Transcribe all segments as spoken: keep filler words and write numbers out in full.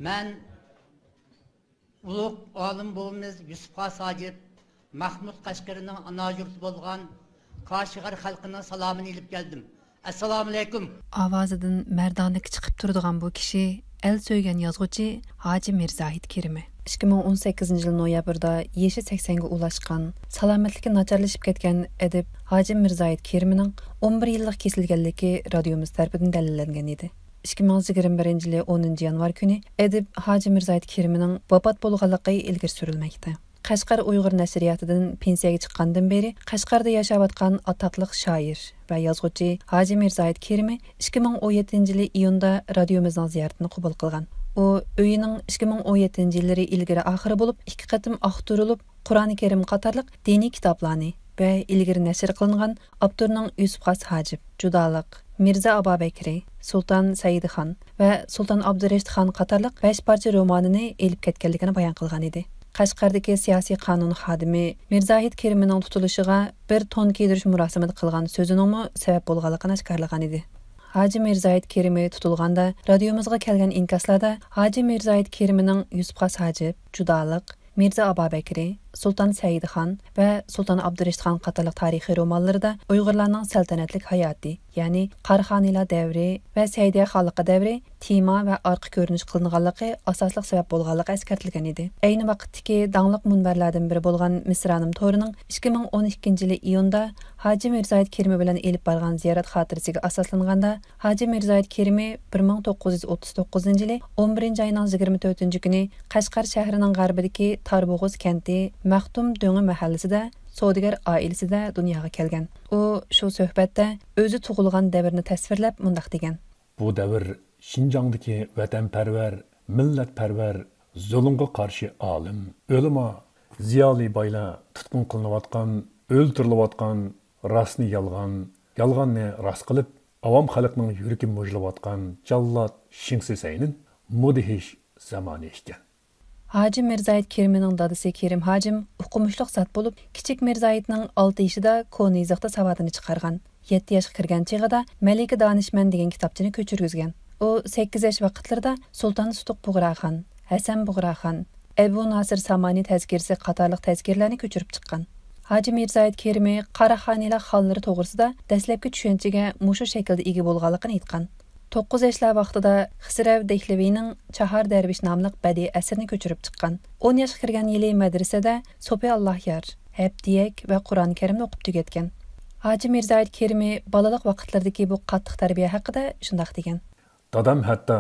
مەن ئۇلۇغ ئالىم بوۋىمىز يۈسۈپ خاس ھاجىپ مەخمۇت قەشقىرىنىڭ ئانا يۇرتى بولغان كاشغەر خەلقىنىڭ سالامىنى ئېلىپ كەلدىم. ئەسسالامۇئەلەيكۇم. ئاۋازىدىن مەردانىلىك چىقىپ تۇرىدىغان بۇ كىشى ئەل سۆيگەن يازغۇچى ھاجى مىرزاھىت كېرىمى. ئىككى مىڭ ئون سەككىزىنچى يىل نويابىردا يېشى سەكسەنگە ئۇلاشقان، سالامەتلىكى ناچارلىشىپ كەتكەن ئەدىب ھاجى مىرزاھىت كېرىمىنىڭ ئون بىر يىللىق كېسىلگەنلىكى رادىيومىز تەرىپىدىن دەلىللەنگەن ئىدى. ئىككى مىڭ يىگىرمە بىرىنچى يىلى ئونىنچى يانۋار كۈنى ئەدىب ھاجى مىرزاھىت كېرىمىنىڭ ۋاپات بولغانلىقى ئىلگىرى سۈرۈلمەكتە. قەشقەر ئۇيغۇر نەشرىياتىدىن پېنسىيەگە چىققاندىن بېرى قەشقەردە ياشاۋاتقان ئاتاقلىق شائىر ۋە يازغۇچى ھاجى مىرزاھىت كېرىمى ئىككى مىڭ ئون يەتتىنچى يىلى ئىيۇندا رادىيومىزنىڭ زىيارىتىنى قوبۇل قىلغان. ئۇ ئۆيىنىڭ ئىككى مىڭ ئون يەتتىنچى يىللىرى ئىلگىرى ئاخىرى بولۇپ، ئىككى قېتىم ئاختۇرۇلۇپ، قۇرئان كەرىم قاتارلىق دىنىي كىتابلارنى ۋە ئىلگىرى نەشر قىلىنغان ئاپتورنىڭ يۈسۈپ خاس ھاجىپ، جۇدالىق، مىرزا ئابابەكرى، سۇلتان سەئىدخان ۋە سۇلتان ئابدۇرېشىت خان قاتارلىق بەش پارچە رومانىنى ئېلىپ كەتكەنلىكىنى بايان قىلغان ئىدى. قەشقەردىكى سىياسىي قانۇن خادىمى مىرزاھىت كېرىمىنىڭ تۇتۇلۇشىغا بىر تون كىيدۈرۈش مۇراسىمىدا قىلغان سۆزىنىڭمۇ سەۋەب بولغانلىقىنى ئاشكارىلىغان ئىدى. ھاجى مىرزاھىت كېرىمى تۇتۇلغاندا، رادىيومىزغا كەلگەن ئىنكاسلاردا ھاجى مىرزاھىت كېرىمىنىڭ يۈسۈپ خاس ھاجىپ، جۇدالىق، مىرزا ئابابەكرى، سۇلتان سەئىدخان ۋە سۇلتان ئابدۇرېشىتخان قاتارلىق تارىخىي رومانلىرىدا ئۇيغۇرلارنىڭ سەلتەنەتلىك ھاياتى، يەنى قاراخانىيلار دەۋرى ۋە سەئىدىيە خانلىقى دەۋرى تېما ۋە ئارقا كۆرۈنۈش قىلىنغانلىقى ئاساسلىق سەۋەب بولغانلىقى ئەسكەرتىلگەن ئىدى. ئەينى ۋاقىتتىكى داڭلىق مۇنبەرلەردىن بىرى بولغان مىسرانىم تورىنىڭ ئىككى مىڭ ئون ئىككىنچى يىلى ئىيۇندا ھاجى مىرزاھىت كېرىمى بىلەن ئېلىپ بارغان زىيارەت خاتىرىسىگە ئاساسلانغاندا، ھاجى مىرزاھىت كېرىمى بىر مىڭ توققۇز يۈز ئوتتۇز توققۇزىنچى يىلى ئون بىرىنچى ئاينىڭ يىگىرمە تۆتىنچى كۈنى قەشقەر شەھىرىنىڭ غەربىدىكى تاربوغۇز كەنتى مەختۇم دۆڭى مەھەللىسىدە سودىگەر ئائىلىسىدە دۇنياغا كەلگەن. ئۇ شۇ سۆھبەتتە ئۆزى تۇغۇلغان دەۋرنى تەسۋىرلەپ مۇنداق دېگەن. بۇ دەۋر شىنجاڭدىكى ۋەتەنپەرۋەر، مىللەتپەرۋەر، زۇلۇمغا قارشى ئالىم، ئۆلىما، زىيالىي بايلار تۇتقۇن قىلىنىۋاتقان، ئۆلتۈرۈلۈۋاتقان، راستنى يالغان، يالغاننى راست قىلىپ، ئاۋام خەلقنىڭ يۈرىكى مۇجۇلۇۋاتقان جاللات شىڭسى سەينىن مۇدھىش زامانى ئىكەن. ھاجى مىرزاھىت كېرىمىنىڭ دادىسى كېرىم ھاجىم ئوقۇمۇشلۇق زات بولۇپ، كىچىك مىرزاھىتنىڭ ئالتە يېشىدا كونا يېزىقتا ساۋاتىنى چىقارغان. يەتتە ياشقا كىرگەن چېغىدا مەلىكە دانىشمەن دېگەن كىتابچىنى كۆچۈرگۈزگەن. ئۇ سەككىز ياش ۋاقىتلىرىدا سۇلتان سۇتۇق بۇغراخان، ھەسەن بۇغراخان، ئەبۇ ناسىر سامانى تەزكىرىسى قاتارلىق تەزكىرىلەرنى كۆچۈرۈپ چىققان. ھاجى مىرزاھىت كېرىمى قاراخانىيلار خانلىرى توغرىسىدا دەسلەپكى چۈشەنچىگە مۇشۇ شەكىلدە ئىگە بولغانلىقىنى ئېيتقان. توققۇز ياشلار ۋاقتىدا خىسرەۋ دەھلىۋىنىڭ چاھار دەرۋىش ناملىق بەدىئىي ئەسىرىنى كۆچۈرۈپ چىققان. ئون ياشقا كىرگەن يىلى مەدرىسەدە سوپى ئاللاھيار، ھەپتىيەك ۋە قۇرئان كەرىمنى ئوقۇپ تۈگەتكەن. ھاجى مىرزاھىت كېرىمى بالىلىق ۋاقىتلىرىدىكى بۇ قاتتىق تەربىيە ھەققىدە شۇنداق دېگەن. دادام ھەتتا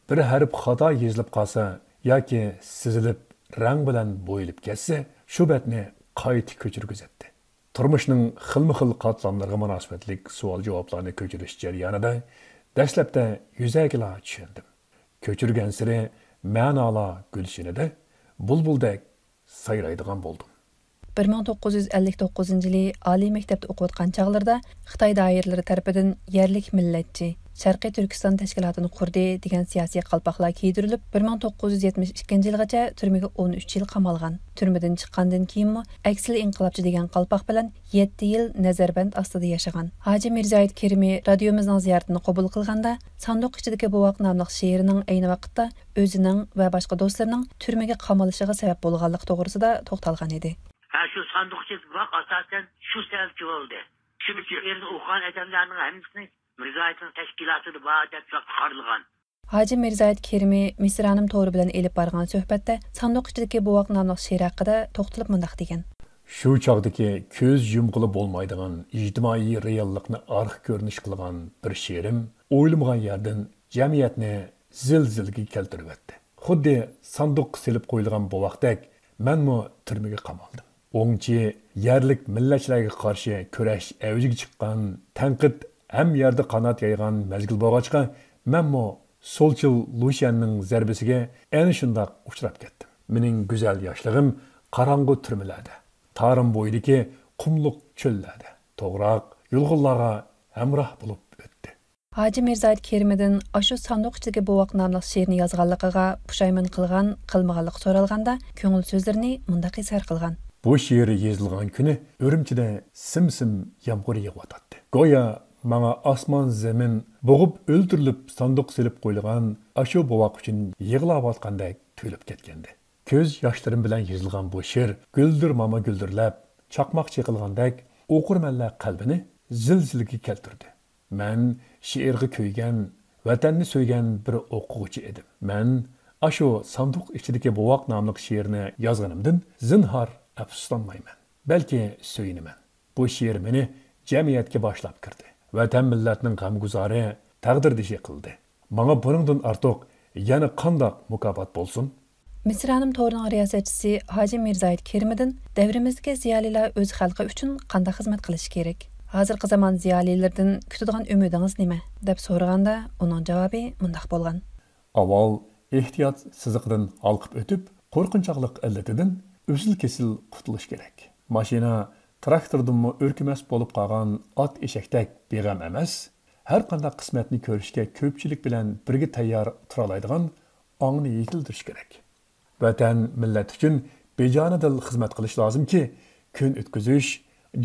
بىر ھەرپ خاتا يېزىلىپ قالسا ياكى سىزىلىپ رەڭ بىلەن بويىلىپ كەتسە، شۇ بەتنى قايتا كۆچۈرگۈزەتتى. تۇرمۇشنىڭ خىلمۇ خىل قاتلاملىرىغا مۇناسىۋەتلىك سوئال-جاۋابلارنى كۆچۈرۈش جەريانىدا دەسلەپتە يۈزەكىلا چۈشەندىم. كۆچۈرگەنسېرى مەنالار گۈلشىنىدە بۇلبۇلدەك سايرايدىغان بولدۇم. بىر مىڭ توققۇز يۈز ئەللىك توققۇزىنچى يىلى ئالىي مەكتەپتە ئوقۇۋاتقان چاغلىرىدا خىتاي دائىرىلىرى تەرىپىدىن يەرلىك مىللەتچى، شەرقىي تۈركىستان تەشكىلاتىنى قۇردى دېگەن سىياسىي قالپاقلار كىيدۈرۈلۈپ، بىر مىڭ توققۇز يۈز يەتمىش ئىككىنچى يىلغىچە تۈرمىگە ئون ئۈچ يىل قامالغان. تۈرمىدىن چىققاندىن كېيىنمۇ ئەكسىل ئىنقىلابچى دېگەن قالپاق بىلەن يەتتە يىل نەزەربەند ئاستىدا ياشىغان. ھاجى مىرزاھىت كېرىمى رادىيومىزنىڭ زىيارىتىنى قوبۇل قىلغاندا، ساندۇق ئىچىدىكى بوۋاق ناملىق شېئىرىنىڭ ئەينى ۋاقىتتا ئۆزىنىڭ ۋە باشقا دوستلىرىنىڭ تۈرمىگە قامىلىشىغا سەۋەب بولغانلىقى توغرىسىدا توختالغان ئىدى. ھە، شۇ ساندۇق ئىچىدىكى بوۋاق ئاساسەن شۇ سەۋەبچى بولدى. شۇ شېئىرنى ئوقۇغان ئادەملەرنىڭ ھەممىسىنى مىرزاھىتنىڭ تەشكىلاتىدا بار دەپ قارىلغان. ھاجى مىرزاھىت كېرىمى مىسرانىم تورى بىلەن ئېلىپ بارغان سۆھبەتتە ساندۇق ئىچىدىكى بوۋاق ناملىق شېئىرى ھەققىدە توختىلىپ مۇنداق دېگەن. شۇ چاغدىكى كۆز يۇمغىلى بولمايدىغان ئىجتىمائىي رېئاللىقنى ئارقا كۆرۈنۈش قىلغان بىر شېئىرىم ئويلىمىغان يەردىن جەمئىيەتنى زىلزىلىگە كەلتۈرۈۋەتتى. خۇددى ساندۇققا سېلىپ قويۇلغان بوۋاقتەك مەنمۇ تۈرمىگە قامالدىم. ئوڭچى يەرلىك مىللەتچىلەرگە قارشى كۈرەش ئەۋجىگە چىققان، تەنقىد ھەممە يەردە قانات يايغان مەزگىل بولغاچقا، مەنمۇ سولچىل لۇشيەننىڭ زەربىسىگە ئەنە شۇنداق ئۇچراپ كەتتىم. مېنىڭ گۈزەل ياشلىقىم قاراڭغۇ تۈرمىلەردە، تارىم بويىدىكى قۇملۇق چۆللەردە، توغراق، يۇلغۇنلارغا ھەمراھ بولۇپ ئۆتتى. ھاجى مىرزاھىت كېرىمىدىن ئاشۇ ساندۇق ئىچىدىكى بوۋاق ناملىق شېئىرنى يازغانلىقىغا پۇشايمان قىلغان، قىلمىغانلىقى سورالغاندا، كۆڭۈل سۆزلىرىنى مۇنداق ئىزھار قىلغان. بۇ شېئىر يېزىلغان كۈنى ئۈرۈمچىدە سىم-سىم يامغۇر يېغىۋاتاتتى. گويا ماڭا ئاسمان زېمىن بوغۇپ ئۆلتۈرۈلۈپ ساندۇق سېلىپ قويۇلغان ئاشۇ بوۋاق ئۈچۈن يىغلاۋاتقاندەك تۇيۇلۇپ كەتكەنىدى. كۆز ياشلىرىم بىلەن يېزىلغان بۇ شېئىر گۈلدۈرماما گۈلدۈرلەپ، چاقماق چېقىلغاندەك ئوقۇرمەنلەر قەلبىنى زىلزىلىگە كەلتۈردى. مەن شېئىرغا كۆيگەن، ۋەتەننى سۆيگەن بىر ئوقۇغۇچى ئىدىم. مەن ئاشۇ ساندۇق ئىچىدىكى بوۋاق ناملىق شېئىرنى يازغىنىمدىن زىنھار ئەپسۇسلانمايمەن، بەلكى سۆيۈنىمەن. بۇ شېئىر مېنى جەمئىيەتكە باشلاپ كىردى. ۋەتەن مىللەتنىڭ غەمگۇزارى، تەقدىردىشى قىلدى. ماڭا بۇنىڭدىن ئارتۇق يەنە قانداق مۇكاپات بولسۇن؟ مىسرانىم تورىنىڭ رىياسەتچىسى ھاجى مىرزايىت كېرىمىدىن دەۋرىمىزدىكى زىيالىيلار ئۆز خەلقى ئۈچۈن قانداق خىزمەت قىلىشى كېرەك؟ ھازىرقى زامان زىيالىيلىرىدىن كۈتىدىغان ئۈمىدىڭىز نېمە؟ دەپ سورىغاندا، ئۇنىڭ جاۋابى مۇنداق بولغان. ئاۋۋال ئېھتىيات سىزىقىدىن ھالقىپ ئۆتۈپ، قورقۇنچاقلىق ئىللىتىدىن ئۈزۈل-كېسىل قۇتۇلۇش كېرەك. ماشىنا، تىراكتوردىنمۇ ئۆركىمەس بولۇپ قالغان ئات ئېشەكتەك بىغەم ئەمەس، ھەر قانداق قىسمەتنى كۆرۈشكە كۆپچىلىك بىلەن بىرگە تەييار تۇرالايدىغان ئاڭنى يېتىلدۈرۈش كېرەك. ۋەتەن، مىللەت ئۈچۈن بىجانىدىل خىزمەت قىلىش لازىمكى، كۈن ئۆتكۈزۈش،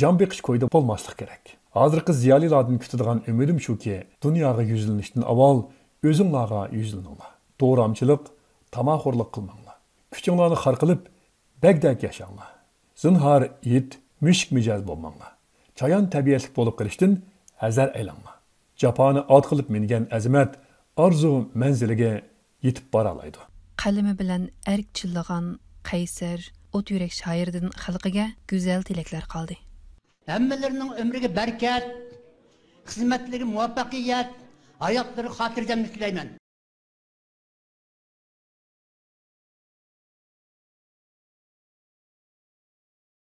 جان بېقىش كويىدا بولماسلىق كېرەك. ھازىرقى زىيالىيلاردىن كۈتىدىغان ئۈمىدىم شۇكى، دۇنياغا يۈزلىنىشتىن ئاۋۋال ئۆزۈڭلارغا يۈزلىنىڭلار. دورامچىلىق، تاماخورلۇق قىلماڭلار. كۈچۈڭلارنى خار قىلىپ، بەگدەك ياشاڭلار. زىنھار، ئىت، مۈشۈك مىجەز بولماڭلار. چايان تەبىئەتلىك بولۇپ قېلىشتىن ھەزەر ئەيلەڭلار. جاپانى ئات قىلىپ مىنگەن ئەزىمەت ئارزۇ مەنزىلىگە يېتىپ بارالايدۇ. قەلىمى بىلەن ئەرك چىللىغان قەيسەر، ئوت يۈرەك شائىردىن خەلقىگە گۈزەل تىلەكلەر قالدى. ھەممىلىرىنىڭ ئۆمرىگە بەرىكەت، خىزمەتلىرىگە مۇۋەپپەقىيەت، ھاياتلىرىغا خاتىرجەملىك تىلەيمەن.